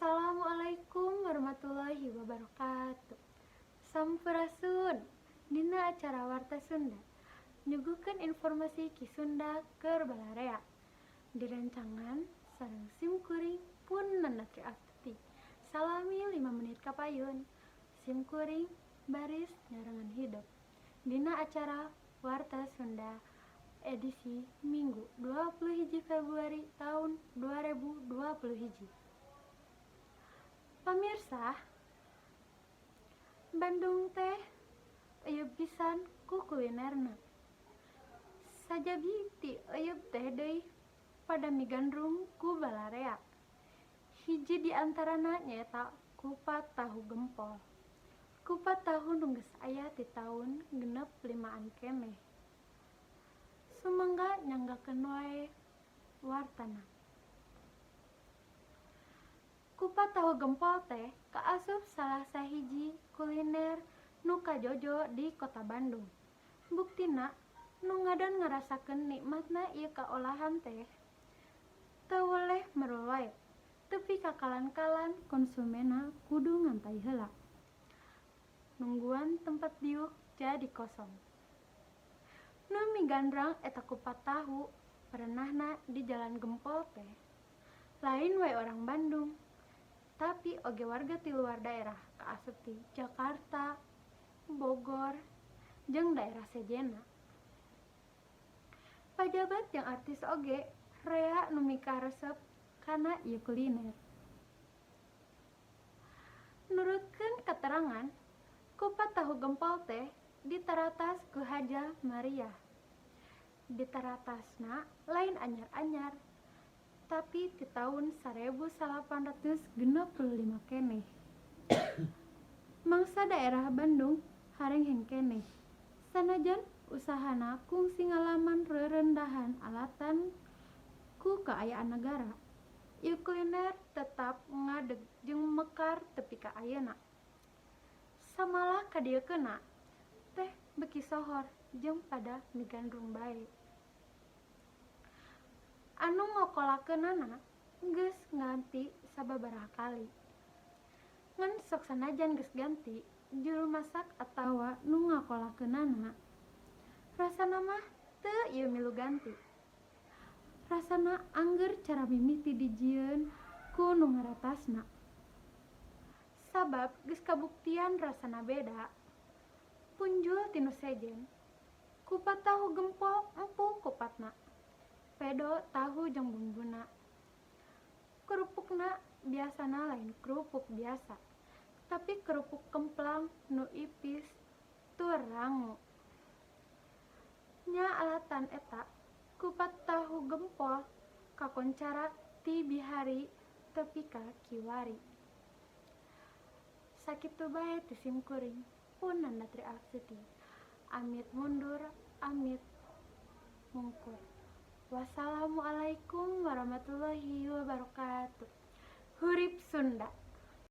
Assalamualaikum warahmatullahi wabarakatuh. Sampurasun. Dina acara Warta Sunda nyuguhkeun informasi Ki Sunda keur balarea. Direncangan sareng sim kuring pun Nanda Tri Astuti. Salami 5 menit kapayun. Sim kuring baris nyarengan hidup. Dina acara Warta Sunda edisi Minggu 21 Februari tahun 2021. Pamirsa, Bandung teh euyeub pisan ku kulinerna. Sajabi ti euyeub teh deui pada migandrung ku balarea. Hiji di antarana nyaeta kupat tahu gempol. Kupat tahu nu geus aya ti taun 65-an keneh. Sumangga nyanggakeun wae wartana. Kupat tahu gempol teh kaasup salah sahiji kuliner nu kajojo di Kota Bandung. Buktina nu ngadon ngarasakeun nikmatna ieu kaolahan teh teu weleh merul wae, tepi ka kalan-kalan konsumenna kudu ngantay heula. Nungguan tempat diuk jadi kosong. Nu migandrang eta kupat tahu perenahna di Jalan Gempol teh lain wae orang Bandung, tapi oge warga ti luar daerah kaasup ti Jakarta, Bogor, jeung daerah sejenna. Pajabat jeung artis oge rea nu mikaresep kana ieu kuliner. Nurutkeun katerangan, kupat tahu gempol teh ditaratas ku Hajah Mariah. Ditaratasna lain anyar-anyar, tapi ti taun 1865 keneh. Mangsa daerah Bandung harengheng keneh. Sanajan usahana kungsi ngalaman rerendahan alatan ku kaayaan nagara, ieu kuliner tetap ngadeg jeung mekar tepi ka ayeuna. Samalah kadieukeunna teh beuki sohor jeung pada migandrung bae. Anu ngokolakeunana geus nganti sababaraha kali. Ngan sok sanajan geus ganti juru masak atawa nu ngakolakeunana, rasana mah teu ieu milu ganti. Rasana angger cara mimiti dijieun ku nu ngaratasna. Sabab geus kabuktian rasana beda. Punjul ti nu sejen, kupat tahu gempol empuk kupatna. Pedo tahu jeung bumbuna. Kerupukna biasana lain kerupuk biasa, tapi kerupuk kemplang nu ipis tur rangu. Nya alatan eta kupat tahu gempol kakoncara ti bihari tepi ka kiwari. Sakitu bae ti sim kuring pun Nanda Tri Astuti. Amit mundur, amit mungkur. Wassalamualaikum warahmatullahi wabarakatuh. Hurip Sunda.